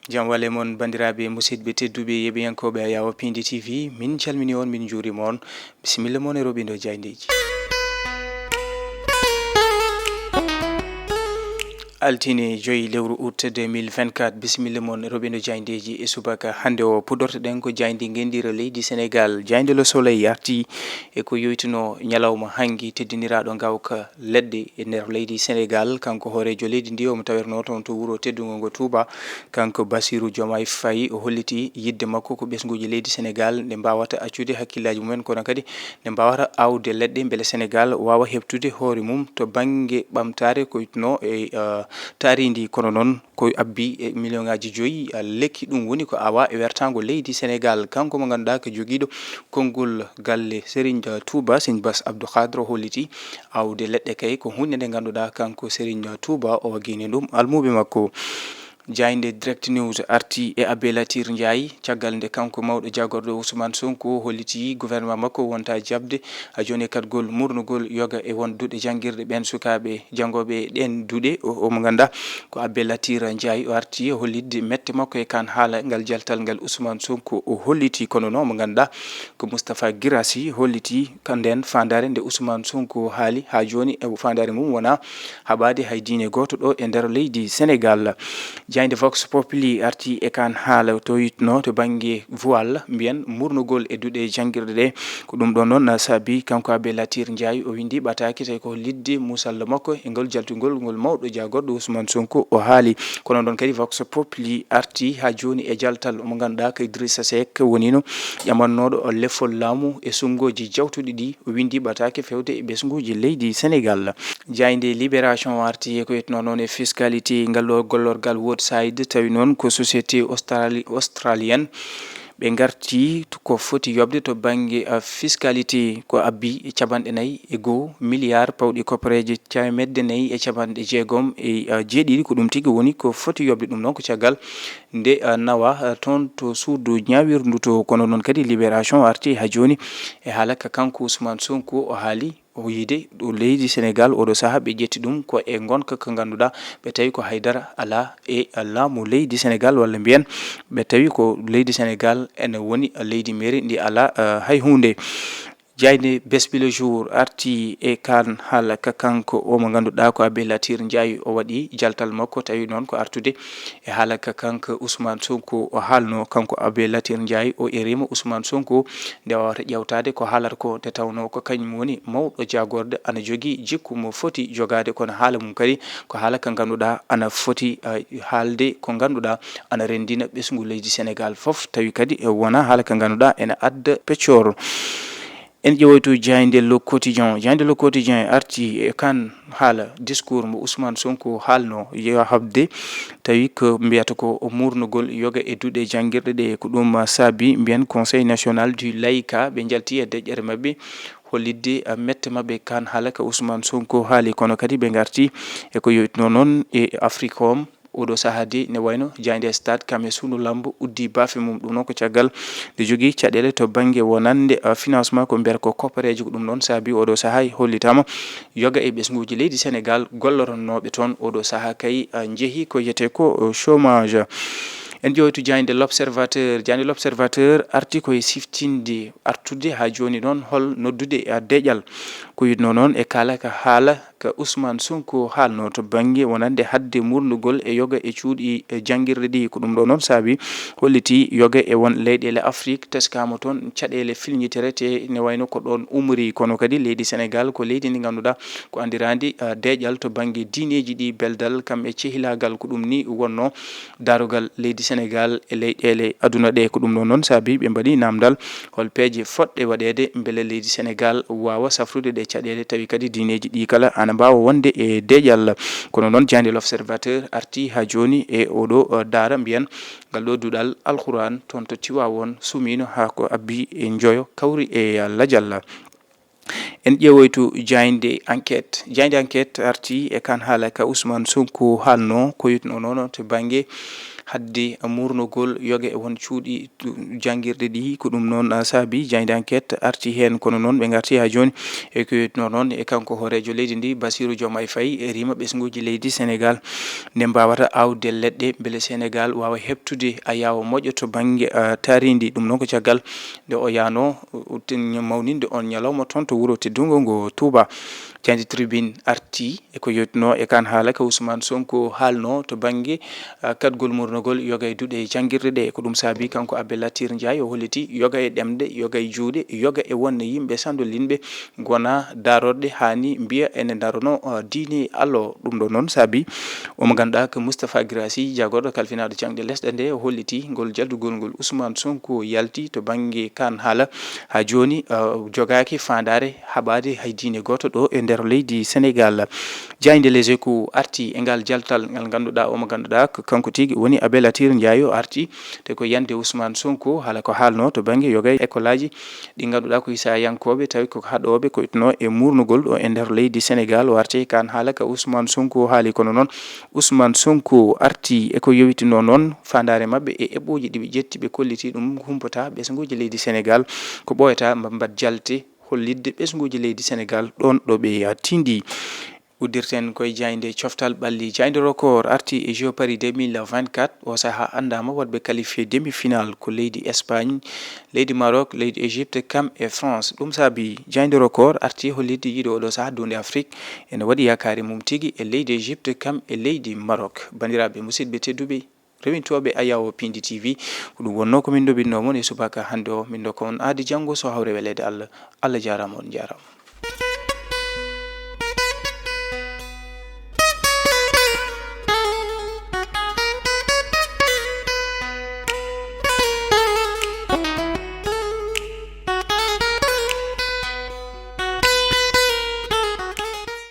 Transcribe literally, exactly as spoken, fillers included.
Jam wale mon, banndiraaɓe, musidɓe tedduɓe, yeɓiyankooɓe Ayawa Pindi T V, min calmini on, min njuurima on. Bisimilla mon e roɓindo jaayndeeji. Altine joyi lewru août deux mille vingt-quatre, bisimilla mon e roɓindo jaayndeeji e subaka hannde o. Puɗɗortoɗen ko jaaynde ngenndiire leydi Senegaal, jaaynde Le Soleil arti e ko yoytuno ñalawma hanngi teddiniraaɗo ngawka leɗɗe e nder leydi Senegaal. Kanko hooreejo leydi ndi, omo tawirnoo toon to wuro teddungo ngo Touba. Kanko Bassirou Diomaye Faye o holliti yiɗde makko ko ɓesnguuji leydi Senegaal nde mbaawata accude hakkillaaji mumen, kono kadi nde mbaawata aawde leɗɗe mbele Senegaal waawa heɓtude hoore mum to bannge ɓamtaare ko no e, eh, taarindi. Kono noon ko abbi e million ŋaaji joyi, eh, lekki, ɗum woni ko awa e wertaango leydi Senegaal. Kanko mo ngannduɗaa ko jogiiɗo konngol galle Serigne Touba, Serigne Bass Abdou Khadre, o holliti aawde leɗɗe kay ko huunde nde ngannduɗaa kanko Serigne Touba o waggini ɗum almuuɓe makko. Jaaynde Direct News arti e Abbé Latyr Ndiaye, caggal nde kanko mawɗo jaagorɗo Ousmane Sonko holliti gouvernement makko wonta jaɓde haa jooni e kaɗgol murnugol yoga e won duɗe janngirɗe ɓeen sukaaɓe janngooɓe e ɗeen duɗe. O, omo ngannduɗaa ko Abbé Latyr Ndiaye, o arti e hollitde mette makko e kaan haala ngal jaltal ngal Ousmane Sonko o holliti. Kono noon omo ngannduɗaa ko Moustapha Guirassy holliti ka ndeen faandaare nde Ousmane Sonko haali haa jooni, e faandaare mum wona haɓaade hay diine gooto ɗo e nder leydi Senegaal. Jaaynde Vox Populi arti e kaan haala to yitno to bannge voile, mbiyen murnugol e duɗe janngirɗe ɗe. Ko ɗum ɗoon noon saabi kanko Abbé Latyr Ndiaye o winndi ɓataake tawi ko lidde musallo makko e ngol jaltungol ngol mawɗo jaagorɗo Ousmane Sonko o haali. Kono noon kadi Vox Populi arti haa jooni e jaltal mo ngannduɗaa ko Idrissa Seck wonino ƴamannooɗo lefol laamu e sunnguuji jawtuɗi ɗi, o winndi ɓataake feewde e ɓesnguuji leydi Senegaal. Jaaynde Libération arti e ko wiyetnoo noon e fiscalité ngal ɗo gollorgal Woodside, tawi noon ko société australi-, australienne. Ɓe ngarti ko foti yoɓde to bannge, ah, fiscalité ko abbi capanɗe nayi e goo milliard pawɗi koppareeje teemedde nayi e capanɗe jeegom e, ah, jeeɗiɗi. Ko ɗum tigi woni ko foti yoɓde ɗum noon ko caggal nde, ah, nawa, ah, toon to suudu ñaawirndu to. Kono noon kadi Libération arti haa jooni e haala ka kanko Ousmane Sonko o haali. O yiide ɗo leydi Senegaal, oɗo sahaa ɓe ƴetti ɗum ko e ngonka ka ngannduɗaa ɓe tawi ko haydara alaa e laamu leydi Senegaal, walla mbiyen ɓe tawi ko leydi Senegaal ene woni leydi meeri ndi alaa, eh, hay huunde. Jaaynde Bés Bi Le Jour arti e kaan haala ka kanko o mo ngannduɗaa ko Abbé Latyr Ndiaye o waɗi jaltal makko, tawi noon ko artude e haala ka kanko Ousmane Sonko o haalno. Kanko Abbé Latyr Ndiaye o erima Ousmane Sonko nde wawata ƴewtaade ko haalata ko, nde tawnoo ko kañum woni mawɗo jaagorɗe, ana jogii jikku mo foti jogaade, kono haala mum kadi ko haala ka ngannduɗaa ana foti, ah, haalde ko ngannduɗaa ana renndina ɓesngu leydi Senegaal fof, tawi kadi wonaa haala ka ngannduɗaa ena adda peccoor. En ƴeewoytu jaaynde Le Quotidien. Jaaynde Le Quotidien arti e kaan haala discours mo Ousmane Sonko haalno yahabde, tawi ko mbiyata ko o murnugol yoga e duɗe janngirɗe ɗe. Ko ɗum saabi mbiyen Conseil National du Laïcat, ɓe njalti e deƴƴere maɓɓe hollitde, ah, mette maɓɓe kaan haala ka Ousmane Sonko haali, kono kadi ɓe ngarti e ko yoytuno noon e Africom. Oɗo sahaa de, ne wayno jaaynde Stade Kame Sunu Lambo uddi baafe mum. Ɗum noon ko caggal nde jogii caɗeele to bannge wonande, ah, financement ko mbiyata ko koppareeje. Ko ɗum noon saabi oɗo sahaa hollitaama yoga e ɓesnguuji leydi Senegaal gollorannooɓe toon. Oɗo sahaa kay, ah, njehi ko wiyetee ko, oh, chômage. En ƴeewtu jaaynde L'Observateur. Jaaynde L'Observateur arti ko e siftinde artude haa jooni noon hol noddude, ah, deƴƴal. Ko wiyetnoo noon e kala ka haala ka Ousmane Sonko haalno to bannge wonande haɗde murnugol e yoga e cuuɗi e janngirɗe ɗi. Ko ɗum ɗo noon saabi holliti yoga e won leyɗeele Afrik teskaama toon caɗeele filñitere te ne wayno ko ɗoon umri. Kono kadi leydi Senegaal ko leydi ndi ngannduɗaa ko anndiraandi, ah, deƴƴal to bannge diineeji ɗi, beldal kam e cehilaagal. Ko ɗum ni wonno daarogal leydi Senegaal e leyɗeele aduna ɗe. Ko ɗum ɗo noon saabi ɓe mbaɗi naamndal hol peeje fotɗe waɗeede mbele leydi Senegaal waawa safrude ɗe caɗeele, tawi kadi diineeji ɗi kala ana mbaawa wonde e deƴƴal. Kono noon, jaaynde L'Observateur arti haa jooni e oɗo, eh, daara, mbiyen ngal ɗo duɗal Alquran toon to Tiwaawoon sumiino haa ko abbi e njoyo kawri e lajal. En ƴeewoytu jaaynde Enquête. Jaaynde Enquête arti e kan haala ka Ousmane Sonko haalno, ko yitno noon to bannge hadde murnugol yoga e won cuuɗi tu-, janngirɗe ɗi. Ko ɗum noon, ah, saabi jaaynde Enquête arti heen, kono noon ɓe ngarti haa jooni e ko yitno noon e kanko hooreejo leydi ndi, Bassirou Diomaye Faye, e rima ɓesnguuji leydi Sénégal nde mbaawata aawde leɗɗe mbele Sénégal waawa heɓtude ayaawo moƴƴo to bannge, ah, taarindi. Ɗum noon ko caggal nde o yaano, uh, tin-, mawninde on ñalawma toon to wuro teddungo ngo Touba. Jaaynde Tribune arti e ko yotno e kan haala ka Ousmane Sonko haalno to bannge, uh, kaɗgol murnugol yoga e duɗe janngirɗe ɗe. Ko ɗum saabi kanko Abbé Latyr Ndiaye o holliti yoga e ɗemɗe, yoga e juuɗe, yoga e wonde yimɓe sanndolinɓe gona daarorɗe haani mbiya ene ndarono, uh, diine Allah. Ɗum ɗo noon saabi omo ngannduɗaa ko Moustapha Guirassy, jagorɗo kalfinaaɗo jaŋde lesɗe nde, o holliti ngol jaldugol ngol Ousmane Sonko yalti to bannge kan haala. Haa jooni, uh, jogaaki faandaare haɓaade hay diine gooto ɗo e nder leydi Sénégal. Jaaynde Les Échos arti e ngal jaltal ngal ngannduɗaa, omo ngannduɗaa ko kanko tigi woni Abbé Latyr Ndiaye o arti, te ko yande Ousmane Sonko haala ko haalno to bannge yoga e école aji ɗi ngannduɗaa ko Isayankooɓe, tawi ko haɗooɓe ko itno e murnugol ɗo e nder leydi Sénégal. O arti kan haala ka Ousmane Sonko haali, kono noon Ousmane Sonko arti e ko yowitino noon faandaare maɓɓe e eɓɓooji ɗi ɓe ƴetti, ɓe kolliti ɗum humpata ɓesnguuji leydi Sénégal, ko ɓooyata mba-, mbaɗ jalte hollitde ɓesnguuji leydi Sénégal ɗoon ɗo ɓe tindi. Uddirten koye jaaynde coftal ɓalli. Jaaynde Record arti e Jeux Paris deux mille vingt-quatre. O sahaa anndaama waɗɓe qualifié demi-finale ko leydi Espagne, leydi Maroc, leydi Égypte, kam e France. Ɗum saabi jaaynde Record arti hollitde yiɗo oɗo sahaa duunde Afrique ene waɗi yaakaare mum tigi e leydi Égypte, kam e leydi Maroc. Banndiraaɓe musidɓe tedduɓe, rewintooɓe Ayawo Pindi T V, ko ɗum wonnoo ko min ndoɓinnoo mon e subaka hannde o. Min ndokka on aadi janngo so hawre weleede Allah. Allah jaaraama, on njaaraama.